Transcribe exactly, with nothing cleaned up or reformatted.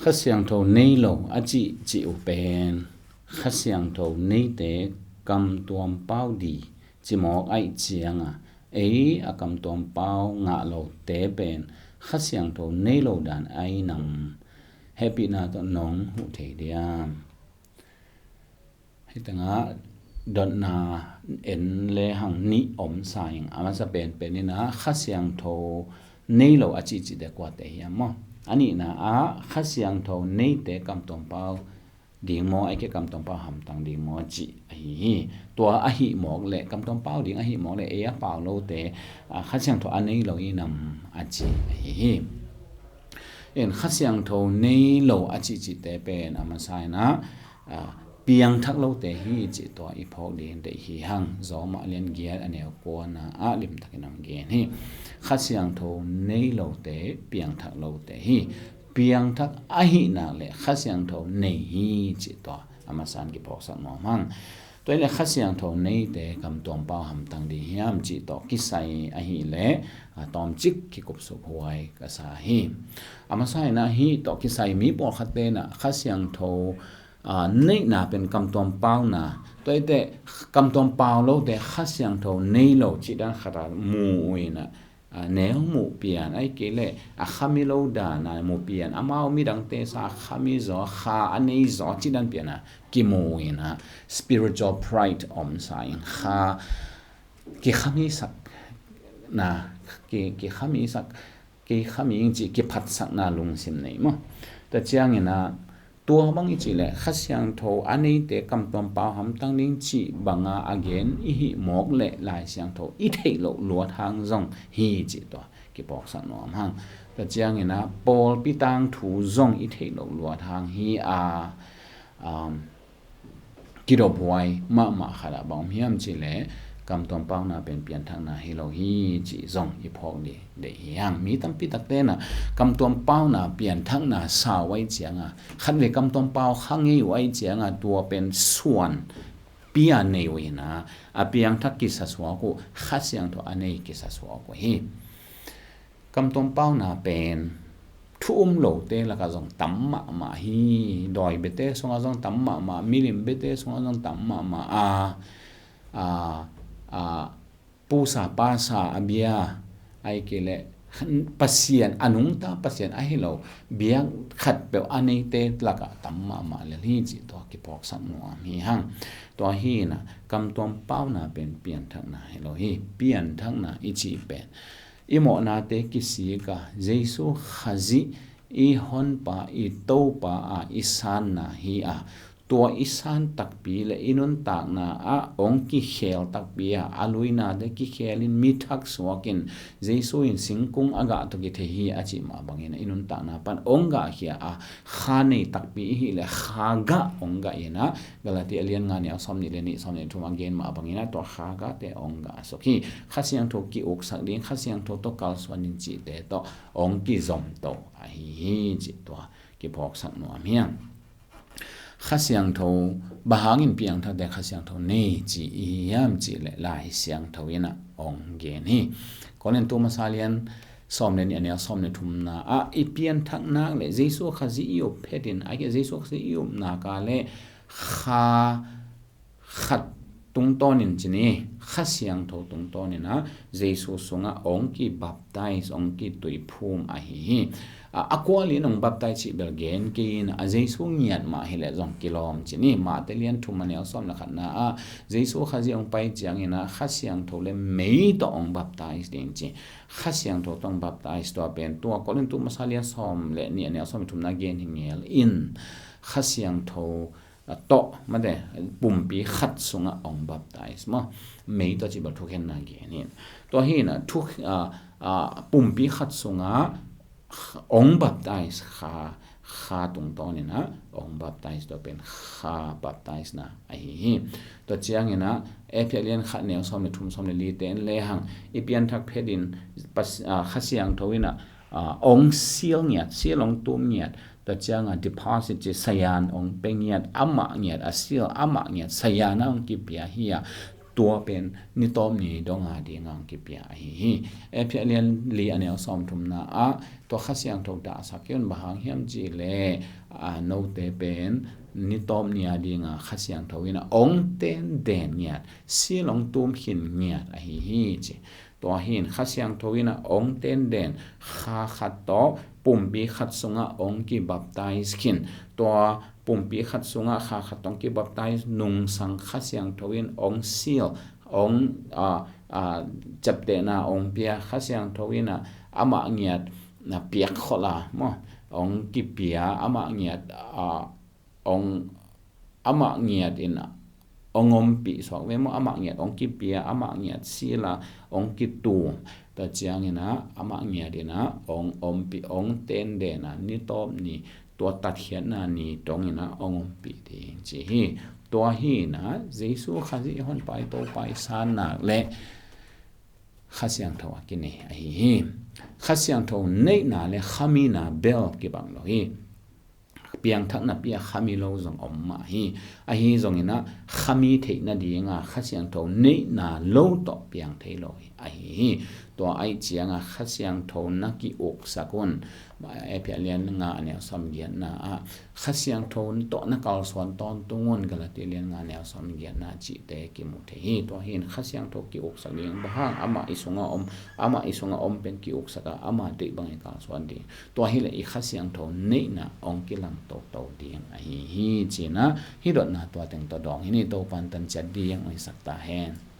Kha Siangtho nei lo a cih cih uh pen Kha Siangtho neite kamtuam pau di cimawk aih cianga, ei a kamtuam pau ngah lote pen Kha Siangtho nei lo dan ahi nam, hehpihna tawh nong huh thei diam? Hih tengah dotna en le hang nih om sa ing. A masa penpen inah Kha Siangtho nei lo a cihcihte kuate hiam maw? A nihna ah Kha Siangtho neite kamtuam pau ding maw, ahih kei leh kamtuam pau hamtang ding maw cih ahi hi. Tua ahih mawk leh, kamtuam pau ding ahih mawk leh, ei a pau lote, a, Kha Siangtho a nei lo hi nam a ci ahi hi. In Kha Siangtho nei lo a cihcihte pen a masa inah, a, piangthak lote hi cih tua i phawk ding deih hi hang. Roma lian giat a neu kuana ah limtakin hong gen hi. Kha Siangtho nei lote piangthak lote hi. Piangthak ahih nak leh Kha Siangtho nei hi cih tua a masa in kiphawksak nuam hang. Tua hi leh Kha Siangtho neite kamtuam pau hamtang ding hiam cih tawh kisai ahih leh, a, tawmcik kikupsup huai ka sa hi. A masa inah hih tawh kisai mi pawlkhatte inah Kha Siangtho, a, neihna pen kamtuam pauna. Tua hi teh kamtuam pau lote Kha Siangtho nei lo cih dan khat a mu uh inah, a, neu muh pian, ahih kei leh a khami lo dan a mu pian, amau midangte sa a khami zaw, kha a nei zaw cih dan pian a kimu uh inah spiritual pride om sa ing. Kha kikhami sak na, ki, kikhami sak, kikhami ing cih kiphatsakna lungsim nei maw? Tua ciang inah tua bang i cih leh Kha Siangtho a neite kamtuam pau hamtang ding cih banga a gen i hih mawk leh Lai Siangtho i theih loh luat hang zong hi cih tua kiphawksak nuam hang. Tua ciang inah pawlpi tangthu zong i theih loh luat hang hi a, um, kidop huai mahmah khat ah bang om hiam cih leh kamtuam pauna pen pianthakna hi lo hi cih zong i phawk ding deih hi hang. Mi tampi takte inah kamtuam pauna pianthakna sa uh ahih cianga, khatvei kamtuam pau kha ngei uh ahih cianga, tua pen suan pia nei uh inah, a piangthak kisasuak uh, Kha Siangtho a nei kisasuak uh hi. Kamtuam pauna pen thu um lote lakah zong tam mahmah hi. Dawi biate sungah zong tam mahmah, milim biate sungah zong tam mahmah a, a, a, pusa pasa a bia, ahih kei leh Pasian, a nungta Pasian ahi lo biak khatpeuh a neite lakah tam mahmah lel hi cih tua kiphawksak nuam hi hang. Tua hi inah kamtuam pauna pen pianthakna hi lo hi. Pianthakna i cih pen i mawhnate kisik a, Jesu Khazih i honpa, i Topa a i sanna hi a, tua i san takpi le i nuntakna ah hong kikhel takpi a, a luinate kikhelin mi thak suakin, Jesu in singkung a gah tawh kithei hi a cih mah bangin i nuntakna pan hong gahkhia a, kha nei takpi i hih leh kha gah hong gah inah, Galati a lian nga neu sawmnih le nih, sawmnih thum a gen mah bangin ah tua kha gahte hong gah suk hi. Kha Siangtho ki-uksak ding, Kha Siangtho tawh kalsuan ding cihte tawh hong kizom to ahi hi cih tua kiphawksak nuam hi hang. Kha Siangtho, bang hangin piangthakte Kha Siangtho nei ci i hiam cih leh Lai Siangtho inah hong gen hi. Korintu masa lian sawm le nih a neu sawm le thumna ah i pianthak nak leh Jesu Khazih i up phetin, ahih kei leh Jesu Khazih i up nak a leh kha khat tungtawnin ci ni, Kha Siangtho tungtawnin ah Jesu sungah hong kibaptize, hong kituiphum ahi hi. A, a kualin hong baptize cih bel gen kei in, a Jesu ngiat mah hi leh zong kilawm ci ni. Mate lian thum a neu sawm le khatna ah Jesu Khazih hong pai ciangin ah Kha Siangtho le mei tawh hong baptize ding ci. Kha Siangtho tawh hong baptize, tua pen tua Korintu masa lian sawm le nih a neu sawm le thumna gen hi ngel in, Kha Siangtho a tawh, mate, pumpi khat sungah hong baptize maw? Mei tawh cih bel thukhenna gen in. Tua hi inah thu, a, a, pumpi khat sungah hong baptize kha, kha tungtawnin ah hong baptize, tua pen kha baptize na ahi hi. Tua ciangin ah Efesa lian khat neu sawm le thum, sawm le lite en le hang, i pianthak phetin Pas-, a, Kha Siangtho inah, a, hong seal ngiat, seal hong tum ngiat, tua ciangah deposit ci, sayan hong pe ngiat, amah ngiat, a seal amah ngiat, sayan ah hong kipia hi a, tua pen ni tawp ni dong a ding a hong kipia ahi hi. Efesa lian li a neu sawmthumna ah tua Kha Siangtho dahsak hi un, bang hang hiam cih leh, a, note pen ni tawp ni a ding a Kha Siangtho in a hong tenden ngiat, seal hong tum khin ngiat ahi hi ci. Tua hi in Kha Siangtho in a hong tenden, kha khat tawh pumpi khat sungah hong kibaptize khin. Tua pumpi khat sungah kha khat hong kibaptize nungsang Kha Siangtho in hong seal, hong, a, a, ciaptehna hong pia, Kha Siangtho in a amah ngiat na piak khol a maw, hong kipia, amah ngiat, a, hong, amah ngiat in a hong ompih suak ve maw, amah ngiat hong kipia, amah ngiat seal a hong kitum. Tua ciangin a amah ngiat in a hong ompih, hong tenden a ni tawp ni, tua tatkhiatna ni dong in a hong ompih ding ci hi. Tua hi in a Jesu Khazih Honpa i Topa i san nak leh Kha Siangtho a kinei ahi hi. Kha Siangtho neihna leh khamina bel kibang lo hi. Piangthak napi a khami lo zong om mah hi. Ahi zongin a khami theih nading a Kha Siangtho neihna lo tawh piang thei lo hi, ahi hi. Tua ahih ciang a Kha Siangtho na ki-uksak un. Efesa lian nga a neu sawmgiatna ah Kha Siangtho tawh na kalsuan tawntung un, Galati lian nga a neu sawmgiatna cihte kimu thei hi. Tua hi in Kha Siangtho ki-uksak ding, bang hang, amah i sungah om, amah i sungah om pen ki-uksak a, amah deih bang i kalsuan ding. Tua hi leh i Kha Siangtho neihna hong kilang toto ding ahi hi ci in a, hih dotna tua teng tawh dawng hi ni. Topa'n tan ciat ding hong hisak ta hen.